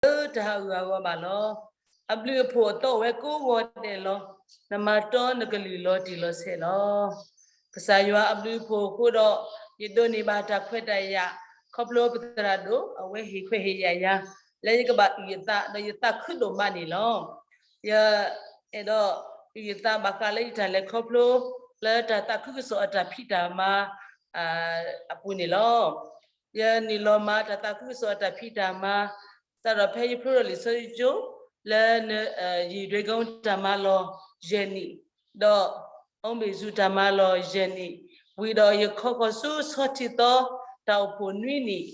နတမၤတၢ်လၢတၢ်ဟးဂူာ်ဟးဂီၤဘၣ်လီၤ. အဘျုးအဖှိၣ်အသီအိၣ်ဝဲကိးဂီၤဒဲးလီၤ. နမၤတီနကလုၢ်လီၤတံၢ်လီၤဆဲးလီၤ. ကစၢ်ယွၤအဘျုးအဖှိၣ်အဃိဒီး ယဒိးန့ၢ်ဘၣ်တၢ်ခွဲးတၢ်ယာ် ခီဖျိပသရၣ်ဒိၣ် အဝဲဟ့ၣ်ခွဲးဟ့ၣ်ယာ်ယၤ လၢယကဘၣ်အုၣ်ယသး ဒီးယသးခုဒိၣ်မးန့ၣ်လီၤ. ယအဲၣ်ဒိးအုၣ်ယသးဘၣ်ဃးလၢယတၢ်လဲၤခီဖျိ လၢတၢ်သးခုကစီၣ်အတၢ်ဖံးတၢ်မၤ အပူၤန့ၣ်လီၤ. ယနုာ်လီၤမၤတၢ်သးခုကစီၣ်အတၢ်ဖံးတၢ်မၤ စးထီၣ်ဖဲယဖျိထီၣ်လံာ်စီဆှံကၠိ လၢ ယံၤဒွဲကီတၢ်မၤလီၢ်ယဲၢ်နံၣ်, ဒီး အီမ့ၢ်စူၢ်တၢ်မၤလီၢ်ယဲၢ်နံၣ်, ဝံၤဒီးယခီဃီၤဆူဆီထံသီ တၢ်အိၣ်ဖှိၣ်နွံနံၣ်,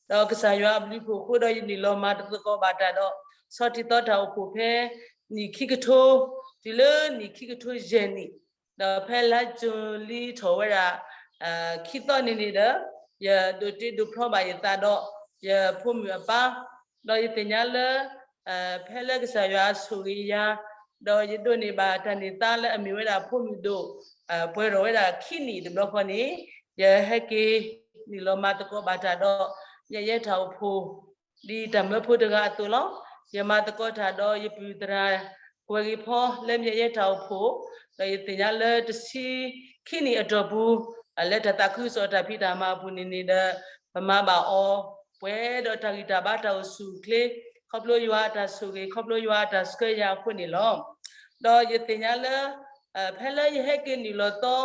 ဒီးကစၢ်ယွၤအဘျုးအဖှိၣ်အဃိဒီး ယနုာ်လီၤမၤတသကိးဘၣ်တၢ်ဒီး ဆီထံသီတၢ်အိၣ်ဖှိၣ်ဖဲ နံၣ်ခံကထိ တုၤလၢနံၣ်ခံကထိယဲၢ်နံၣ်, ဒီးဖဲလါကၠူၤလံထီၣ်ဝဲဒၣ် ခံသီန့ၣ်န့ၣ်ဒီး ယဒိးတ့ဒိးဖျီဘၣ်ယသးဒီး ယဖိမုၣ်အပၢ်, ဒီးယသ့ၣ်ညါလၢ ဖဲလၢကစၢ်ယွၤအဆိၣ်ဂ့ၤယၤ, ဒီးယဒိးန့ၢ်ဘၣ်တၢ်န့ၢ်သါလၢအမ့ၢ်ဝဲဒၣ်ဖိမုၣ်ဒိၣ် ပှဲၤထီၣ်ဝဲဒၣ်ခံနံၣ်တဘျီဃီန့ၣ်, ယဟဲက့ၤနုာ်လီၤမၤသကိးဘၣ်တၢ်ဒီး မၠဲၣ်ယဲတၢ်အိၣ်ဖှိၣ် ဒ်တၢ်မၢဖိတဂၤအသိးလီၤ. ယမၤသကိးတၢ်ဒီးယပုၢ်သရၣ် ကွဲၤဂ့ၤဖီလၢမၠဲၣ်ယဲတၢ်အိၣ်ဖှိၣ်, ဒီးယသ့ၣ်ညါလၢတဆံခံနံၣ်အတီၢ်ပူၤ လၢတၢ်သးခုကစီၣ်တၢ်ဖံးတၢ်မၤအပူၤန့ၣ်န့ၣ်ဒီး ပမၤဘၣ်အီၤ ပှဲၤဒီးတၢ်ဂံၢ်တၢ်ဘါတၢ်အိၣ်ဆူၣ်အိၣ်ချ့ ခီဖျိယွၤအတၢ်ဆိၣ်ဂ့ၤ ခီဖျိယွၤအတၢ်ဆှၢယၤအဃိန့ၣ်လီၤ. ဒီးယသ့ၣ်ညါလၢ ဖဲလၢယဟဲက့ၤနုာ်လီၤသီ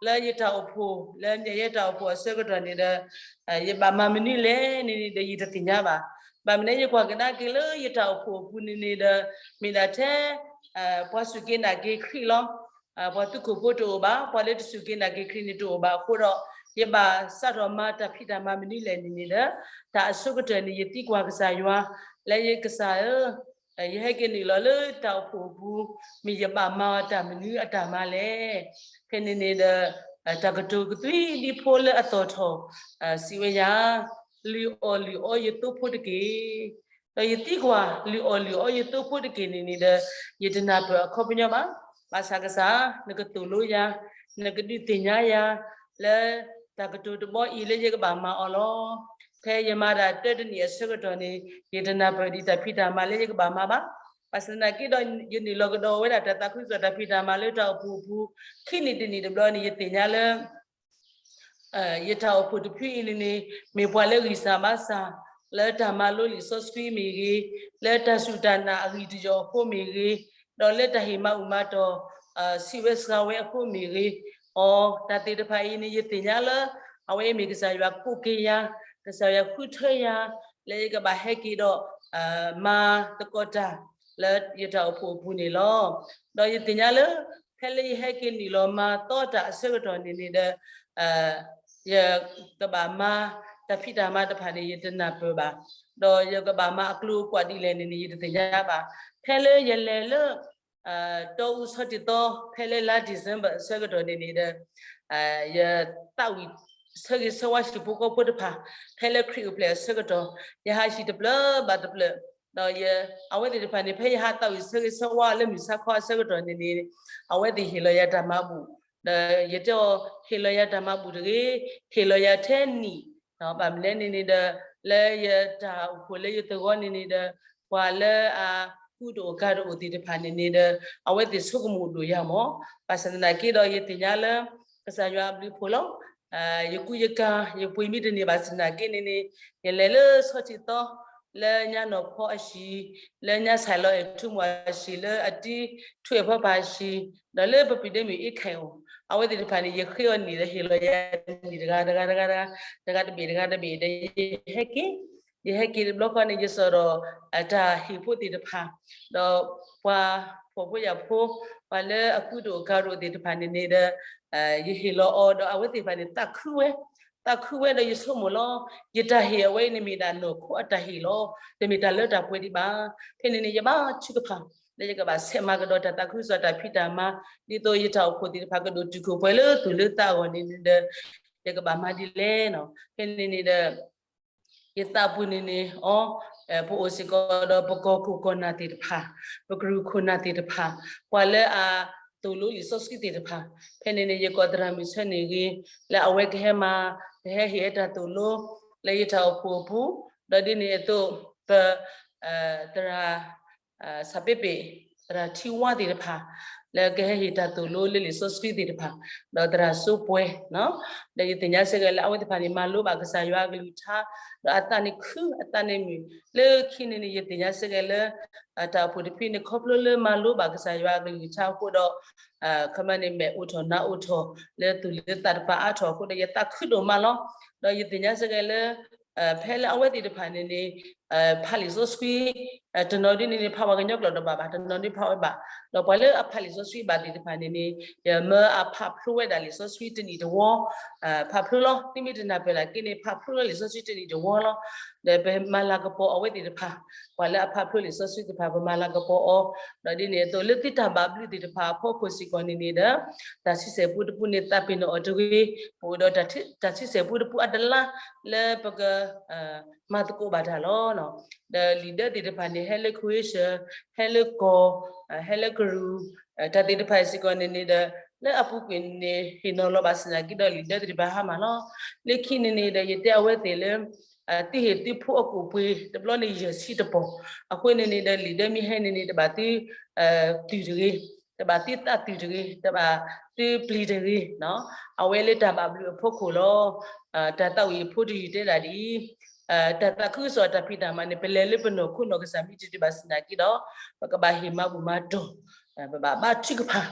လၢယတၢ်အိၣ်ဖှိၣ် လၢမၠဲၣ်ယဲတၢ်အိၣ်ဖှိၣ်အဆၢကတီၢ်န့ၣ်ဒီး ယဘၣ်မၤမနုၤလဲၣ်န့ၣ်န့ၣ်ဒီး ယတသ့ၣ်ညါဘၣ်. ဘၣ်မနုၤယကွၢ်ကဒါက့ၤလၢယတၢ်အိၣ်ဖှိၣ်အပူၤန့ၣ်န့ၣ်ဒီး မ့ၢ်ဒၣ်ထဲ ပှၤစူၢ်က့ၤနာ်က့ၤခရံာ်လီၤ. ပှၤသူခိၣ်ဖိတအိၣ်ဘၣ်, ပှၤလၢတစူၢ်က့ၤနာ်က့ၤခရံာ်န့ၣ်တအိၣ်ဘၣ်အဃိဒီး ယဘၣ်စးထီၣ်မၤတၢ်ဖံးတၢ်မၤမနုၤလဲၣ်န့ၣ်န့ၣ်ဒီး တၢ်အဆိကတၢၢ်န့ၣ် ယသံကွၢ်ကစၢ်ယွၤ လၢယကစၢ်ဧၢ, ယဟဲက့ၤနုာ်လီၤလၢတၢ်အိၣ်ဖှိၣ်အပူၤ မ့ၢ်ယဘၣ်မၤအီၤတၢ်မနုၤအတၢ်မၤလဲၣ်. ဖဲန့ၣ်န့ၣ်ဒီး တၢ်ကတိၤကသွံဒံဖိလၢအသီၣ်ထီၣ် စံးဝဲယၤ, လုၢ်အီၣ်လုၢ်အီယသိဖိတက့ၢ်. ဒီးယသံကွၢ် လုၢ်အီၣ်လုၢ်အီယသိဖိတက့ၢ်န့ၣ်န့ၣ်ဒီး ယတနၢ်ပၢၢ်အခီပညီဘၣ်. ဘၣ်ဆၣ်ကစၢ် နကသိၣ်လိယၤ, နကဒုးသ့ၣ်ညါယၤ လၢတၢ်ကတိၤတဘီအံၤလၢယကဘၣ်မၤအီၤလီၤ. ဖဲယမၤတၢ်တၢတနံၣ်အဆၢကတီၢ်န့ၣ် ယတနၢ်ပၢၢ်ဒံးတၢ်ဖံးတၢ်မၤလၢယကဘၣ်မၤဘၣ်. ဘၣ်ဆၣ်သနာ်က့ဒီး ယနုာ်လီၤကဒီးဝဲဒၣ်တၢ်သးခုကစီၣ်တၢ်ဖံးတၢ်မၤလၢတၢ်အိၣ်ဖှိၣ်အပူၤ ခံနံၣ်တနံၣ်တဘျီန့ၣ် ယသ့ၣ်ညါလၢ ယတၢ်အိၣ်ဖှိၣ်တဖုအံၤန့ၣ်န့ၣ် မ့ၢ်ပှၤလၢဂံၢ်စၢ်ဘါစၢ် လၢတၢ်မၤလိလံာ်စီဆှံမ့ၢ်ဂ့ၤ, လၢတၢ်စူၢ်တၢ်နာ်အဂံၢ်တယီၣ်အဃိမ့ၢ်ဂ့ၤ, ဒီးလၢတၢ်ဟ့ၣ်မၤအုၣ်မၤတီၢ် စံးဝဲစှၤဝဲအဃိမ့ၢ်ဂ့ၤ, အီ တၢ်သ့ၣ်တဖၣ်အံၤန့ၣ် ယသ့ၣ်ညါလၢ အဝဲအံၤမ့ၢ်ကစၢ်ယွၤကိးက့ၤယၤ, ကစၢ်ယွၤဃုထၢယၤ လၢယကဘၣ်ဟဲက့ၤဒီး မၤသကိးတၢ် လၢယတၢ်အိၣ်ဖှိၣ်အပူၤန့ၣ်လီၤ. ဒီးယသ့ၣ်ညါလၢ ဖဲလၢယဟဲက့ၤနုာ်လီၤမၤသီတၢ်အဆၢကတီၢ်န့ၣ်န့ၣ်ဒီး ယကဘၣ်မၤတၢ်ဖံးတၢ်မၤတဖၣ်န့ၣ် ယတနၢ်ပၢၢ်ဘၣ်, ဒီးယကဘၣ်မၤအကျိၤအကွာ်ဒ်လဲၣ်န့ၣ်န့ၣ် ယတသ့ၣ်ညါဘၣ်. ဖဲလၢယလဲၤလၢ တီအူဆီတံၢ်သီ ဖဲလၢလါ December အဆၢကတီၢ်န့ၣ်န့ၣ်ဒီး ယသးဝံၣ်ဆၢဂ့ၤဆၢဝါဟံၣ်ဖိဃီဖိတဖၣ် ဖဲလၢခရံာ်အိၣ်ဖျဲၣ်အဆၢကတီၢ် ယဟးဟံၣ်တဖျၢၣ်ဘၣ်တဖျၢၣ်, ဒီးအဝဲသ့ၣ်တဖၣ်န့ၣ် ဖဲယဟးသးဝံၣ်ဆၢဂ့ၤဆၢဝါအီၤလၢမုၢ်ဆါခီအဆၢကတီၢ်န့ၣ်န့ၣ် အဝဲသ့ၣ်ဟ့ၣ်လီၤယၤတၢ်မၤဘူၣ်, ဒီးယတဲအီၤ ဟ့ၣ်လီၤယၤတၢ်မၤဘူၣ်တဂ့ၤ, ဟ့ၣ်လီၤယၤထဲနံၣ်, ဘၣ်မနုၤလဲၣ်န့ၣ်န့ၣ်ဒီး လၢယတၢ်အိၣ်ဖှိၣ်လၢယသဝီန့ၣ်န့ၣ်ဒီး ပှၤလၢအကူတအိၣ်ကၤတအိၣ်သ့ၣ်တဖၣ်န့ၣ်န့ၣ်ဒီး အဝဲသ့ၣ်ဆိကမိၣ်ဒိၣ်ယၤမး, ဘၣ်ဆၣ်သနာ်က့ဒီး ယသ့ၣ်ညါလၢ ကစၢ်ယွၤအဘျုးအဖှိၣ်လီၤ. ယကူယကၤ ယပှ့ၤမံတန့ၢ်ဘၣ်ဆၣ်သနာ်က့န့ၣ်န့ၣ် ယလဲၤလၢဆီတံၢ်သီ လၢညါနီၢ်ဖီအဟံၣ်, လၢညါဆဲးလီၤအဲၣ်ထူမူအဟံၣ်, လၢအတံထူအဲၣ်ဖီဖးအဟံၣ်, ဒီးလၢပပံၤဒဲမုၣ်အ့ခၢၣ်အအိၣ်, အဝဲသ့ၣ်တဖၣ်န့ၣ် ယဃ့အီၤနံၣ်ဒီးဟ့ၣ်လီၤယၤနံၣ်တဂၤ တဂၤ တဂၤ တဂၤ တဂၤတဘ့ၣ် တဂၤတဘ့ၣ်ဒီး ယဟဲက့ၤ ယဟဲက့ၤတဘျီဃီန့ၣ် ယစိာ်ဒီး တၢ်ဟ့ၣ်ဖိသ့ၣ်တဖၣ်, ဒီးပှၤဖှီၣ်ဖိယာ်ဖိ ပှၤလၢအကူတအိၣ်ကၤတအိၣ်သ့ၣ်တဖၣ်န့ၣ်န့ၣ်ဒီး ယဟ့ၣ်လီၤအီၤဒီးအဝဲသ့ၣ်တဖၣ်န့ၣ် သးခုဝဲ, သးခုဝဲဒီးယဆိကမိၣ်လီၤ. ယတၢ်ဟ့ၣ်အဝဲအံၤန့ၣ်မ့ၢ်ဒၣ်နီၢ်ခိအတၢ်ဟ့ၣ်လီၤ. တမ့ၢ်တၢ်လၢတၢ်ပှဲၤဒံးဘၣ်. ဖဲန့ၣ်န့ၣ် ယဘါထုကဖၣ် လၢယကဘၣ်ဆဲးမၤကဒီးတၢ်သးခုကစီၣ်တၢ်ဖံးတၢ်မၤ ဒ်သိးယတၢ်အိၣ်ဖှိၣ်သ့ၣ်တဖၣ်ကဒိၣ်တုာ်ခိၣ်ပှဲၤလၢသူၣ်လၢသးအဂီၢ်န့ၣ်န့ၣ်ဒီး ယကဘၣ်မၤဒ်လဲၣ်နီၤ. ဖဲန့ၣ်န့ၣ်ဒီး ယသးပူၤန့ၣ်န့ၣ် အီ ပအိၣ်စ့ၢ်ကီးဒီးပကီၢ်ခိၣ်ကီၢ်နၢ်သ့ၣ်တဖၣ်, ပကရူၢ်ခိၣ်နၢ်သ့ၣ်တဖၣ်, ပှၤလၢအသိၣ်လိလံာ်စီဆှံသ့ၣ်တဖၣ်, ဖဲန့ၣ်န့ၣ် ယကိးသရၣ်မုၣ်ဆၢန့ၣ်ဂ့ၤ, လၢအဝဲကဟဲမၤ, ကဟဲဟ့ၣ်ဝဲတၢ်သိၣ်လိ လၢယတၢ်အိၣ်ဖှိၣ်အပူၤ, ဒီးဒ်န့ၣ်အသိး ပ သရၣ် စးပ့ပ့ၣ်, သရၣ်ထံဝါသ့ၣ်တဖၣ် လၢကဟဲဟ့ၣ်တၢ်သိၣ်လိလၢလံာ်စီဆှံသ့ၣ်တဖၣ်, ဒီးသရၣ်စိပှဲၤ, ဒီးယသ့ၣ်ညါစ့ၢ်ကီးလၢအဝဲသ့ၣ်တဖၣ်န့ၣ် မၤလိဘၣ်ကစၢ်ယွၤအကလုၢ်ကထါ, ဒီးအသးန့ၣ်ခု အသးန့ၣ်မုာ်, လၢခံန့ၣ်န့ၣ် ယသ့ၣ်ညါစ့ၢ်ကီးလၢ တၢ်အိၣ်ဖှိၣ်တဖုန့ၣ် ခီဖျိလၢမၤလိဘၣ်ကစၢ်ယွၤအကလုၢ်ကထါအဃိဒီး ခီမ့ၢ်န့ၣ် မဲာ်အိၣ်ထီၣ်နါအိၣ်ထီၣ် လၢသူၣ်လၢသးတဖၣ်အါထီၣ်အဃိဒီး ယသးခုဒိၣ်မးလီၤ. ဒီးယသ့ၣ်ညါစ့ၢ်ကီးလၢ ဖဲလၢအဝဲသ့ၣ်တဖၣ်န့ၣ်န့ၣ် ဖးလံာ်စီဆှံ တနီၤဒ်န့ၣ်န့ၣ် ဖးဝဲကညီကျိာ်တဘၣ်ဘၣ်, တနီၤဒ်ဖးဝဲဘၣ်, ဒီးပှၤလၢအဖးလံာ်စီဆှံဘၣ်သ့ၣ်တဖၣ်န့ၣ်န့ၣ် ယမၢအဖးဖျိဝဲဒၣ်လံာ်စီဆှံတနံၣ်တဝီ ဖးဖျိလီၤ. သုမ့ၢ်တနၢ်ပၢၢ်လၢက့န့ၣ် ဖးဖျိလီၤလံာ်စီဆှံတနံၣ်တဝီလီၤ. ဒီးပမၤလၤကပီၤအဝဲသ့ၣ်တဖၣ်, ပှၤလၢအဖးဖျိလံာ်စီဆှံသ့ၣ်တဖၣ် ပမၤလၤကပီၤအီၤ, ဒီးဒ်န့ၣ်အသိး လၢသုတၢ်ဘၣ်ဘျုးသ့ၣ်တဖၣ်အဖီခိၣ်စ့ၢ်ကီးန့ၣ်န့ၣ်ဒီး တၢ်ဆံဆဲၣ်ပူတပူန့ၣ် သးပ့ၤနီၣ်အီၤတဂ့ၤ, ပအိၣ်ဒီးတၢ်ဆံဆဲၣ်ပူတပူအတလါ လၢပက မၤသကိးဘၣ်တၢ်လီၤ. ဒီးလံာ်ဒၢသ့ၣ်တဖၣ်န့ၣ် ဟဲလၢ Croatia, ဟဲလၢကီၢ်, ဟဲလၢကရူၢ်, တၢ်သ့ၣ်တဖၣ်စ့ၢ်ကီးန့ၣ်န့ၣ်ဒီး လၢအပူၤကွံာ်န့ၣ် ဟ့ၣ်နီၤလီၤဘၣ်ဆၣ်သနာ်က့ဒီး လံာ်ဒၢသ့ၣ်တဖၣ်ဟါမၢ်လီၤ. လၢခံန့ၣ်န့ၣ်ဒီး ယတဲအဝဲသ့ၣ်လၢ သုဟ့ၣ်သုဖိအကိာ်ပှ့ၤ တဘျီန့ၣ်ယဲၢ်ဆံတပီၢ်, အဃိန့ၣ်န့ၣ်ဒီး လံာ်ဒၢမ့ၢ်ဟဲန့ၣ်န့ၣ် တဘၣ်သု တုၤတဂ့ၤ, တဘၣ်သုသးတုၤတဂ့ၤ, တဘၣ်သုပျံၤတဂ့ၤ, အဝဲလၢတၢ်ဘၣ်ဘျုးအဖီခိၣ်လီၤ. တၢ်သးဝံၣ်အဖိတယုၢ်တဲဒၣ်ဒ်အံၤ, တၢ်သးခုကစီၣ်တၢ်ဖံးတၢ်မၤန့ၣ် ပလဲၤလၢပနီၢ်ခိနီၢ်ကစၢ်မ့ၢ်တတုၤဘၣ်ဆၣ်သနာ်က့ဒီး ပကဘၣ်ဟ့ၣ်မၤဘူၣ်မၤတီၢ်, ပဘၣ်ဘါထုကဖၣ်.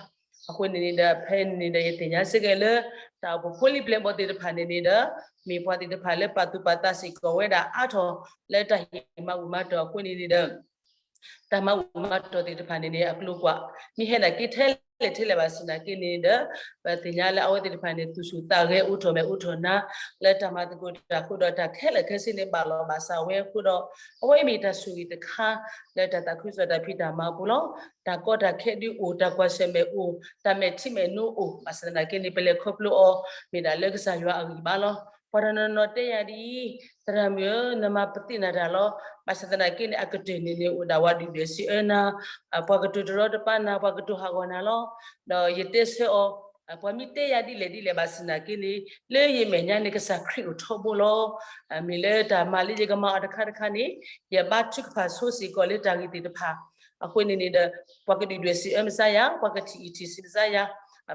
အဃိန့ၣ်န့ၣ်ဒီး ဖဲန့ၣ်ဒီး ယသ့ၣ်ညါစ့ၢ်ကီးလၢ တၢ်အိၣ်ဖှိၣ်ဖိလံၤပျဲၢ်ဘီၣ်သ့ၣ်တဖၣ်န့ၣ်န့ၣ်ဒီး မ့ၢ်ပှၤသ့ၣ်တဖၣ်လၢပာ်သူၣ်ပာ်သးစ့ၢ်ကီးဝဲဒၣ်အါထီၣ် လၢတၢ်ဟ့ၣ်မၤဘူၣ်မၤတီၢ်အဃိန့ၣ်န့ၣ်ဒီး တၢ်မၤဘူၣ်မၤတီၢ်သ့ၣ်တဖၣ်န့ၣ်န့ၣ် အကျိၤကွၢ် မ့ၢ်ဟဲဒၣ်က့ထဲလဲၣ်ထဲလဲၣ်ဘၣ်ဆၣ်သနာ်က့န့ၣ်ဒီး ပသ့ၣ်ညါလၢအဝဲသ့ၣ်တဖၣ်န့ၣ် သူၣ်ဆူၣ်သးဂဲၤအိၣ်ထီၣ်မဲာ်အိၣ်ထီၣ်နါ လၢတၢ်မၤသကိးတၢ်အဃိဒီး တၢ်ခဲလၢာ်ခဲဆ့န့ၣ် ဘၣ်လီၤဘၣ်စးဝဲအဃိဒီး အဝဲအံၤမ့ၢ်တၢ်ဆိၣ်ဂ့ၤတခါ လၢတၢ်သးခုကစီၣ်တၢ်ဖံးတၢ်မၤအပူၤလီၤ. တၢ်ကီတၢ်ခဲဒုးအိၣ် တၢ်ကွၢ်ဆၢၣ်မဲာ်အိၣ် တၢ်မဲာ်ထံမဲာ်နိအိၣ် ဘၣ်ဆၣ်သနာ်က့န့ၣ် ပလဲၤခီဖျိအီၤ မ့ၢ်ဒၣ်လၢကစၢ်ယွၤအဂံၢ်ဘါလီၤ. ပှၤတနီၤနီၤတဲယၤဒ်အံၤ, သရၣ်မုၣ်ဧၢ, နမၤပသ့ၣ်နၤတၢ်လီၤ. ဘၣ်ဆၣ်သနာ်က့န့ၣ် အကတၢၢ်န့ၣ်န့ၣ် အိၣ်ဒၣ်ပှၤဒုၣ်ဒွဲၣ်စံးအၢနၤ, ပှၤကတိၤတရီတပါနၤ, ပှၤကတိၤဟးဂီၤနၤလီၤ. ဒီးယတဲဆၢအီၤ, ပှၤမ့ၢ်တဲယၤဒ်လဲၣ်ဒ်လဲၣ်ဘၣ်ဆၣ်သနာ်က့န့ၣ် လၢယမဲာ်ညါန့ၣ် ကစၢ်ခရံာ်အိၣ်ထီဘိလီၤ. မ့ၢ်လၢတၢ်မၤလၢယကမၤအီၤတခါတခါန့ၣ် ယဘါထုကဖၣ်ဆိစ့ၢ်ကီးလၢတၢ်ဂ့ၢ်သ့ၣ်တဖၣ် အဃိန့ၣ်န့ၣ်ဒီး ပှၤကဒုၣ်ဒွဲၣ်စံးအၢမစါယၤ, ပှၤကထံၣ်အံၤထံၣ်ဆံးမစါယၤ,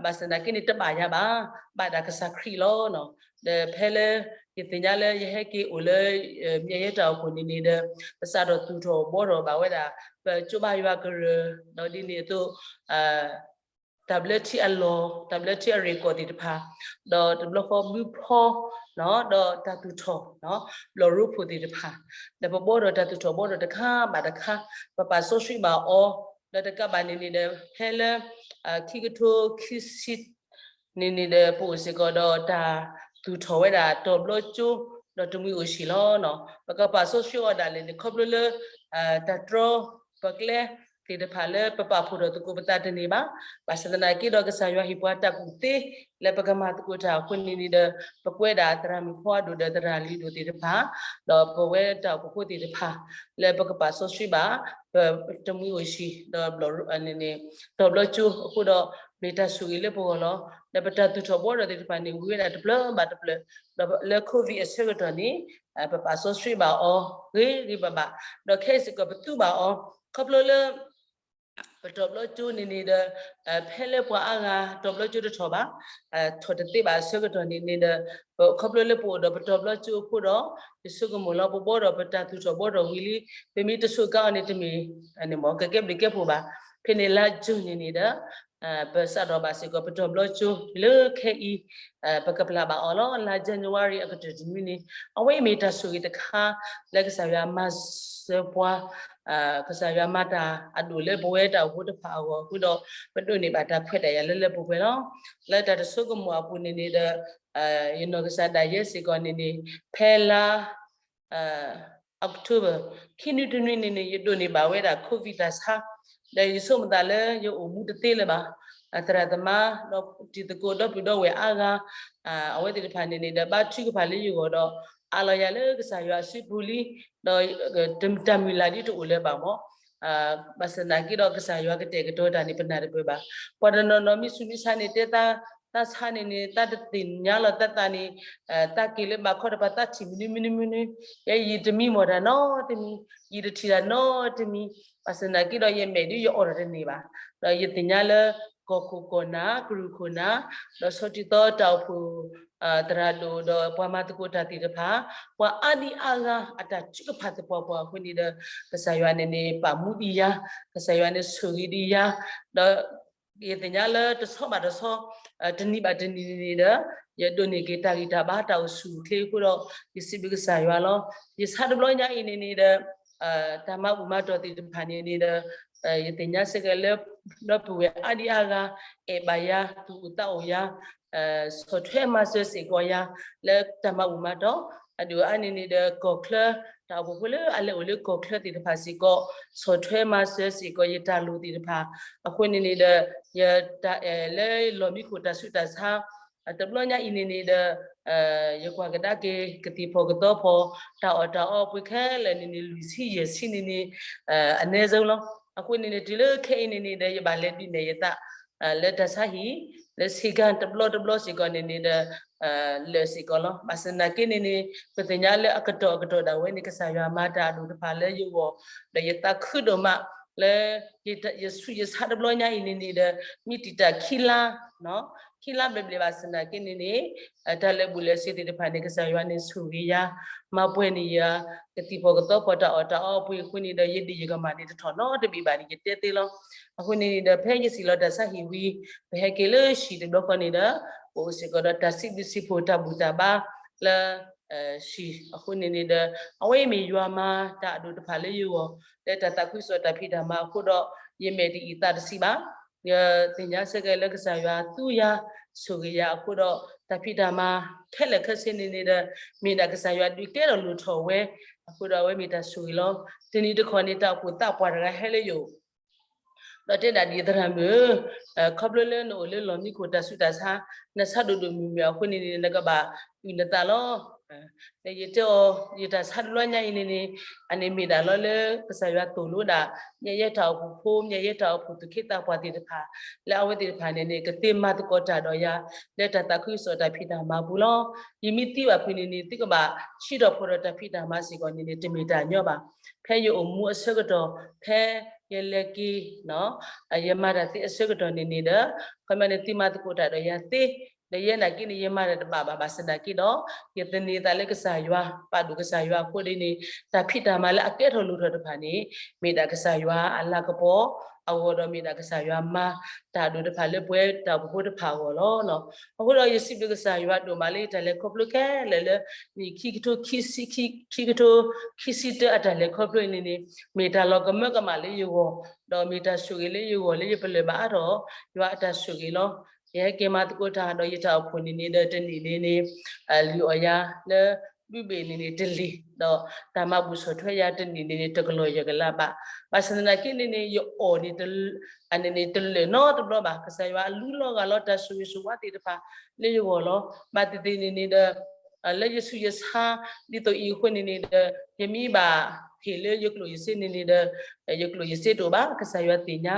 ဘၣ်ဆၣ်သနာ်က့န့ၣ် တဘၣ်ယၤဘၣ်, ဘၣ်ဒၣ်ကစၢ်ခရံာ်လီၤ. ဒီးဖဲလၢ ယသ့ၣ်ညါလၢယဟဲက့ၤအိၣ်လၢ မၠဲၣ်ယဲတၢ်အိၣ်ဖှိၣ်န့ၣ်န့ၣ်ဒီး ပစးထီၣ်သူၣ်ထီၣ်ဘှီထီၣ်ဘၣ်ဝဲဒၣ် ပကၠိဘါယွၤကရၢ, ဒီးဒ်န့ၣ်အသိး တၢ်ဘျၢထံအလီၢ်, တၢ်ဘျၢထံအရ့ၣ်ကီၢ်သ့ၣ်တဖၣ်, ဒီးတဘျီဃီဘုဖီ, ဒီးတၢ်သူၣ်ထီၣ် ဘျီၣ်ရိဖှိၣ်သ့ၣ်တဖၣ်, ဒီးပဘှီထီၣ်တၢ်သူၣ်ထီၣ်ဘှီထီၣ်တခါဘၣ်တခါ, ပပာ်စီဆှံဘၣ်အီၤ, ဒီးတကးဘၣ်န့ၣ်န့ၣ်ဒီး ဖဲလၢ ခံကထိခံဆံ န့ၣ်န့ၣ်ဒီး ပအိၣ်စ့ၢ်ကီးဒီးတၢ်သူၣ်ထီၣ်ဝဲဒၣ်တီၤဘျီကၠိ ဒီးတမှံၤအိၣ်ဆံးလီၤ. ပကပာ်စီဆှံအီၤဒၣ်လဲာ်န့ၣ် ခီဖျိလၢ တၢ်တြီပကျဲသ့ၣ်တဖၣ်လၢပပာ်ဖှိၣ်ထီၣ်သကိးပသးတန့ၢ်ဘၣ်. ဘၣ်ဆၣ်သနာ်က့ဒီး ကစၢ်ယွၤဟ့ၣ်ပှၤတၢ်ကူၣ်သ့လၢပကမၤသကိးတၢ်အဃိန့ၣ်န့ၣ်ဒီး ပကွဲးဒၣ်သရၣ်မုၣ်ဖီအဒိၣ်ဒီးသရၣ်လံၤဒိၣ်သ့ၣ်တဖၣ်, ဒီးပဝဲတၢ်အိၣ်ဖှိၣ်ဖိသ့ၣ်တဖၣ် လၢပကပာ်စီဆှံဘၣ် ပတမှံၤအိၣ်ဆံး ဒီးဘျီၣ် တီၤဘျီကၠိအဃိဒီး မ့ၢ်တၢ်ဆိၣ်ဂ့ၤလၢပဂီၢ်လီၤ. ဒီးပတၢ်သူၣ်ထီၣ်ဘှီထီၣ်သ့ၣ်တဖၣ်န့ၣ် ဝံၤဝဲဒၣ်တဖျၢၣ်ဘၣ်တဖျၢၣ်, ဒီးလၢ COVID အဆၢကတီၢ်န့ၣ် ပပာ်စီဆှံဘၣ်အီၤ ဂ့ၤဂ့ၤဘၣ်ဘၣ်, ဒီးခဲအံၤစ့ၢ်ကီးပသူဘၣ်အီၤ ခီဖျိလၢ ပတီၤဘျီကၠိန့ၣ်န့ၣ်ဒီး ဖဲလၢပှၤအါဂၤ တီၤဘျီကၠိတထီၣ်ဘၣ်, ထီၣ်တသ့ဘၣ်အဆၢကတီၢ်န့ၣ်န့ၣ်ဒီး ခီဖျိလၢပအိၣ်ဒီးပတီၤဘျီကၠိအဃိဒီး ယဆိကမိၣ်လီၤ ပဘှီဒီးပတၢ်သူၣ်ထီၣ်ဘှီထီၣ်ဝံၤလံ, ပမ့ၢ်တဆိးကါအီၤန့ၣ်တမ့ၢ် ကကဲဘျုးကဲဖှိၣ်ဘၣ်. ဖဲန့ၣ်လါ June န့ၣ်န့ၣ်ဒီး ပစးထီၣ်ဘၣ်စ့ၢ်ကီး ပတီၤဘျီကၠိလၢခဲအံၤ ပကပျၢ်ဘၣ်အီၤလီၤ. လါ January အကတၢၢ်တနွံန့ၣ် အဝဲအံၤမ့ၢ်တၢ်ဆိၣ်ဂ့ၤတခါ လၢကစၢ်ယွၤမၤစၢၤပှၤ ကစၢ်ယွၤမၤတၢ်အဒိၣ်လၢပဝဲတၢ်အိၣ်ဖှိၣ်တဖၣ်အဂီၢ်အဃိဒီး ပဒိးန့ၢ်ဘၣ်တၢ်ခွဲးတၢ်ယာ်လၢလၢပှဲၤပှဲၤလီၤ. လၢတၢ်တဆိကမိၣ်အပူၤန့ၣ်န့ၣ်ဒီး ယနီၢ်ကစၢ်ဒၣ်ယဲစ့ၢ်ကီးန့ၣ်န့ၣ် ဖဲလါ October ခံနွံတနွံန့ၣ်န့ၣ် ယဒိးန့ၢ်ဘၣ်ဝဲဒၣ် COVID တၢ်ဆါ, ဒီးယဆိကမိၣ်သးလၢယအိၣ်မူတသ့လၢၤဘၣ်. သရၣ်သမါ ဒီးတံၤသကိးဒီပုၢ်ဒီဝဲၢ်အါဂၤ အဝဲသ့ၣ်တဖၣ်န့ၣ်န့ၣ်ဒီး ဘါထုကဖၣ်လၢယဂီၢ်ဒီး အးလီၤယၤလၢကစၢ်ယွၤအစုပူၤလံ, ဒီးတၢ်မုၢ်လၢ်ဒ်တအိၣ်လၢၤဘၣ်မး, ဘၣ်ဆၣ်သနာ်က့ဒီး ကစၢ်ယွၤကတဲာ်ကတီၤတၢ်န့ၣ် ပနၢ်တပၢၢ်ဘၣ်. ပှၤတနီၤနီၤမ့ၢ်ဆူးမ့ၢ်ဆါန့ၣ် တဲသး တၢ်ဆါန့ၣ်န့ၣ် တၢ်တသ့ၣ်ညါလီၤတၢ်သးန့ၣ်, တၢ်က့ၤလၢဘးခီတပၤ တၢ်ထံၣ်မနုၤမနုၤမနုၤ, ယဲယတမံမီၢ်တၢ်နီတမံၤ, ယတထံၣ်တၢ်နီတမံၤ, ဘၣ်ဆၣ်သနာ်က့ဒီး ယမဲာ်ဒုးယအိးထီၣ်တန့ၢ်ဘၣ်. ဒီးယသ့ၣ်ညါလၢ ကီၢ်ခိၣ်ကီၢ်နၢ် ကရူၢ်ခိၣ်နၢ်, ဒီးဆီထံသီတၢ်အိၣ်ဖှိၣ် သရၣ်ဒိၣ် ဒီးပှၤမၤသကိးတၢ်သ့ၣ်တဖၣ်, ပှၤအါဒံအါဂၤ အတၢ်ထုကဖၣ်သပှၢ်ပှၢ်အဃိန့ၣ်ဒီး ကစၢ်ယွၤန့ၣ်န့ၣ် ပာ်မူဒံးယၤ, ကစၢ်ယွၤန့ၣ်ဆိၣ်ဂ့ၤဒံးယၤ, ဒီးယသ့ၣ်ညါလၢတဆီဘၣ်တဆီ တနံၤဘၣ်တနံၤန့ၣ်န့ၣ်ဒီး ယဒိးန့ၢ်က့ၤတၢ်ဂံၢ်တၢ်ဘါတၢ်အိၣ်ဆူၣ်အိၣ်ချ့အဃိဒီး ယစံးဘျုးကစၢ်ယွၤလီၤ. ယဆါတဘျီညါအံၤန့ၣ်န့ၣ်ဒီး တၢ်မၤဘူၣ်မၤတီၢ်သ့ၣ်တဖၣ်န့ၣ်န့ၣ်ဒီး ယသ့ၣ်ညါစ့ၢ်ကီးလၢ ဒီပုၢ်ဝဲၢ်အါဒံအါဂၤ အဲၣ်ဘၣ်ယၤ သူၣ်အိၣ်သးအိၣ်ယၤ ဆီၣ်ထွဲမၤစၢၤစ့ၢ်ကီးယၤ လၢတၢ်မၤဘူၣ်မၤတီၢ် အဒိၣ်အါန့ၣ်န့ၣ်ဒီး ကီၢ်ချၢ တၢ်အိၣ်ဖှိၣ်ဖိလၢအလဲၤအိၣ်လၢကီၢ်ချၢသ့ၣ်တဖၣ်စ့ၢ်ကီး ဆီၣ်ထွဲမၤစၢၤစ့ၢ်ကီးယတၢ်လိၣ်သ့ၣ်တဖၣ် အဃိန့ၣ်န့ၣ်ဒီး ယတၢ်အဲၣ်လၢလီၢ်မံခိၣ်တၢ်ဆူးတၢ်ဆါ တဘျီညါအံၤန့ၣ်န့ၣ်ဒီး ယကွၢ်ကဒါက့ၤ ကသံၣ်ဖီၣ်ကသီဖီၣ် တၢ်အီၣ်တၢ်အီပှ့ၤခဲလၢာ်န့ၣ်န့ၣ် လွံၢ်ဆံယဲၢ်ဆံန့ၣ်န့ၣ် အနည်းဆုံးလီၤ. အဃိန့ၣ်န့ၣ် တုၤလၢခဲအံၤန့ၣ်န့ၣ်ဒီး ယဘၣ်လဲၤဒုးနဲၣ်ယသး လၢတၢ်ဆါဟံၣ် လၢဆ့ကၤတဘျီတဘျီစ့ၢ်ကီးန့ၣ်န့ၣ်ဒီး လၢာ်စ့ၢ်ကီးလီၤ. ဘၣ်ဆၣ်သနာ်က့န့ၣ်န့ၣ် ပသ့ၣ်ညါလၢအကတီၢ်အကတီၢ်ဒၣ်ဝဲန့ၣ် ကစၢ်ယွၤမၤတၢ်အဒိၣ်တဖၣ်လၢယဂီၢ် ဒီးယသးခုဒိၣ်မး လၢ ယဆူးယဆါတဘျီညါအံၤန့ၣ်န့ၣ်ဒီး မ့ၢ်တံာ်တာ်ခံလါ ခံလါဘျဲၣ်ဘျဲၣ်ဘၣ်ဆၣ်သနာ်က့န့ၣ်န့ၣ် တၢ်လၢာ်ဘူၣ်လၢာ်စ့ၤသ့ၣ်တဖၣ်န့ၣ် ကစၢ်ယွၤန့ၣ်ဆိၣ်ဂ့ၤယၤ မၤပှဲၤန့ၢ်ယၤ ကသံၣ်ဖီၣ်ကသီဖီၣ်တၢ်အီၣ်တၢ်အီပှ့ၤအဃိန့ၣ်ဒီး ယဒံၣ်ယကမၣ်န့ၣ်တထီၣ်နီတဘ့ၣ်ဘၣ်န့ၣ် ယတဲသ့လီၤ. အဃိန့ၣ်န့ၣ်ဒီး ဖဲယစံၣ်လီၤတၢ်ဆါဟံၣ်ဝံၤ ပဟဲက့ၤလၢဟံၣ်တဘျီဃီန့ၣ်ဒီး ပအိၣ်စ့ၢ်ကီးဒီးတၢ်စံးဘျုးစံးဖှိၣ်တၢ်ဘူၣ်တၢ်ဘါလၢ ဟံၣ်အဃိန့ၣ်န့ၣ်ဒီး အဝဲအံၤမ့ၢ်ယွၤမၤတၢ်အဒိၣ်တဖၣ်လၢယဂီၢ် လၢတၢ်သးခုကစီၣ်တၢ်ဖံးတၢ်မၤအဃိဒီး ယမဲာ်တအံၤသးတဆံးဘၣ်. ယသ့ၣ်ညါစ့ၢ်ကီးလၢကစၢ်ယွၤသူယၤ ဆိၣ်ဂ့ၤယၤအဃိဒီး တၢ်ဖံးတၢ်မၤခဲလၢာ်ခဲဆ့န့ၣ်န့ၣ်ဒီး မ့ၢ်ဒၣ်ကစၢ်ယွၤဒုးကဲထီၣ်လိၣ်ထီၣ်ဝဲ အဃိဒီးအဝဲမ့ၢ်တၢ်ဆိၣ်ဂ့ၤလီၤ. တနံၤတခီန့ၣ် တၢ်အိၣ်ဖှိၣ်သးပှၢ်တဂၤဟဲလၢယအိၣ် ဒီးတဲဒၣ်ဒ်ယသရၣ်မုၣ်ဧၢ, ခီဖျိလၢနအိၣ်လၢလီၢ်မံခိၣ်တၢ်ဆူးတၢ်ဆါ နဆါဒိၣ်ဒိၣ်မုၢ်မုၢ်အဃိန့ၣ်န့ၣ် နကဘၣ်အုၣ်နသးလီၤ. ဒီးယတဲအီၤ ယတၢ်ဆါတဘျီညါအံၤန့ၣ်န့ၣ် အန့ၣ်မ့ၢ်ဒၣ်လီၤလၢကစၢ်ယွၤသိၣ်လိဒၣ် မ့ၢ်ယဲတၢ်အိၣ်ဖှိၣ်ဖိ မ့ၢ်ယဲတၢ်အိၣ်ဖှိၣ်သူၣ်က့သးပှၢ်သ့ၣ်တဖၣ် လၢအဝဲသ့ၣ်တဖၣ်န့ၣ်န့ၣ် ကသ့မၤသကိးတၢ်ဒီးယၤ လၢတၢ်သးခုကစီၣ်တၢ်ဖံးတၢ်မၤပူၤလီၤ. ယမ့ၢ်သံဘၣ်ဖုးန့ၣ်န့ၣ် သုကဘၣ်ဆှံထီၣ်ဖှီၣ်ထီၣ်တၢ်ဖံးတၢ်မၤစ့ၢ်ကီးန့ၣ်န့ၣ် တမ့ၢ်တၢ်ညီဘၣ်. ဖဲယအိၣ်မူအဆၢကတီၢ် ဖဲယလဲၤက့ၤ ယမၤတၢ်သ့အဆၢကတီၢ်န့ၣ်န့ၣ်ဒီး ခီမ့ၢ်န့ၣ်သုမၤသကိးတၢ်ဒီးယၤသ့ ဒီးယဲနာ်က့န့ၣ် ယမၤတၢ်တဘၣ်ဘၣ် ဘၣ်ဆၣ်သနာ်က့ဒီး ယသန့ၤသးလၢကစၢ်ယွၤ ပာ်ဒိၣ်ကစၢ်ယွၤအဃိန့ၣ်န့ၣ် တၢ်ဖံးတၢ်မၤလၢအကဲထီၣ်လိၣ်ထီၣ်တဖၣ်န့ၣ် မ့ၢ်ဒၣ်ကစၢ်ယွၤအလၤကပီၤအဂီၢ်ဒီး မ့ၢ်ဒၣ်ကစၢ်ယွၤမၤတၢ်အဒိၣ်တဖၣ်လၢပဝဲတၢ်အိၣ်ဖှိၣ်ဖိတဖၣ်အဂီၢ်လီၤ. အဃိဒီးယစံးဘျုးကစၢ်ယွၤဒိၣ်မးလၢယတၢ်လဲၤခီဖျိခဲလၢာ်လၢ နံၣ်ခံကထိခံဆံ ခံကထိခံဆံတၢအတၢ်လဲၤခီဖျိအံၤန့ၣ်န့ၣ် မ့ၢ်တၢ်လီၤကမၢကမၣ်လၢယဂီၢ် ဒီးမ့ၢ်တၢ်ဆိၣ်ဂ့ၤလၢယဂီၢ်လၢယပလၢၢ်ဘၣ်အါထီၣ် ယွၤအတၢ်ဆိၣ်ဂ့ၤလီၤ. ယဟဲက့ၤမၤသကိးတၢ်ဒီးယတၢ်အိၣ်ဖှိၣ်န့ၣ်န့ၣ်ဒီးတနံၣ်န့ၣ်န့ၣ် လုၢ်အီၣ်ယၤလၢ ဘုဘ့ၣ်န့ၣ်န့ၣ်တလ့ၢ် ဒီးတၢ်မၤဘူၣ်ဆီၣ်ထွဲယၤတနံၣ်န့ၣ်န့ၣ် တကလီၢ်ယကလးဘၣ်. ဘၣ်ဆၣ်သနာ်က့န့ၣ်န့ၣ် ယအီၣ်န့ၣ် အန့ၣ်န့ၣ်တလၢာ်နီတဘျီဘၣ်. ကစၢ်ယွၤအလူလီၤဂာ်လီၤတၢ်ဆိၣ်ဂ့ၤဆိၣ်ဝါသ့ၣ်တဖၣ်လၢယဂီၢ်လီၤ. ဘၣ်သ့ၣ်သ့ၣ်န့ၣ်န့ၣ်ဒီး လၢယဆူးယဆါဒ်သိးအံၤအဃိန့ၣ်န့ၣ်ဒီး ယမ့ၢ်ဘၣ်ဟ့ၣ်လၢယကျိၣ်ယစ့န့ၣ်န့ၣ်ဒီး ယကျိၣ်ယစ့တအိၣ်ဘၣ်. ကစၢ်ယွၤသ့ၣ်ညါ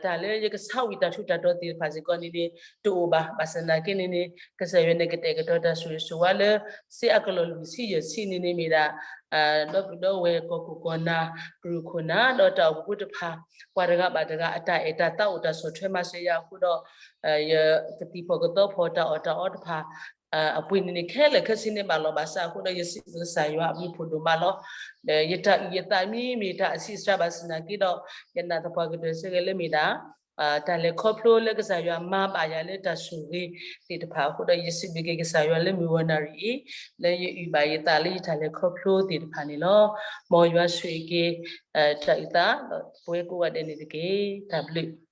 တၢ်လၢယကဆါဝံၤတၢ်ထူးတၢ်တီၤသ့ၣ်တဖၣ်စ့ၢ်ကီးန့ၣ်န့ၣ် တအိၣ်ဘၣ်. ဘၣ်ဆၣ်သနာ်က့န့ၣ်န့ၣ် ကစၢ်ယွၤန့ၣ်ကတဲာ်ကတီၤတၢ်ဆိၣ်ဂ့ၤဆိၣ်ဝါလၢ စ့အကလီၢ်လွံၢ်ဆံယဲၢ်ဆံန့ၣ်န့ၣ်မ့ၢ်ဒၣ် ဒီပုၢ်ဒီဝဲၢ်ကီၢ်ခိၣ်ကီၢ်နၢ် ကရူၢ်ခိၣ်နၢ် ဒီးတၢ်အိၣ်ဖှိၣ်ဖိတဖၣ် ပှၤတဂၤဘၣ်တဂၤ အတၢ်အဲၣ်တၢ်သးအိၣ်တၢ်ဆီၣ်ထွဲမၤစၢၤယၤအဃိဒီး ယကသံၣ်ဖီၣ်ကသီဖီၣ်တၢ်အီၣ်တၢ်အီတဖၣ် အပှ့ၤန့ၣ်န့ၣ် ခဲလၢာ်ခဲဆ့န့ၣ်ဘၣ်လီၤဘၣ်စးအဃိဒီး ယစံးဘျုးကစၢ်ယွၤအဘျုးဖှိၣ်ဒိၣ်မးလီၤ. ဒီးယတၢ်အုၣ်ယသးမ့မ့ၢ်တၢ်အဆံးအစှၤဘၣ်ဆၣ်သနာ်က့ဒီး ယနာ်သပှၢ်ကတၢၢ်စ့ၢ်ကီးလၢမ့ၢ်ဒၣ် တၢ်လဲၤခီဖျိလၢကစၢ်ယွၤမၤဘၣ်ယၤလၢတၢ်ဆိၣ်ဂ့ၤသ့ၣ်တဖၣ်အဃိဒီး ယစံးဘျုးက့ၤကစၢ်ယွၤလၢမုၢ်ဂီၤနၣ်ရံၣ်အံၤ လၢယအုၣ်ဘၣ်ယသးလၢယတၢ်လဲၤခီဖျိသ့ၣ်တဖၣ်န့ၣ်လီၤ. မ်ယွၤဆိၣ်ဂ့ၤက့ၤ တၢ်အုၣ်သး ဒီးပဝဲကိးဂၤဒဲးန့ၣ်တက့ၢ်. တၢ်ဘျုး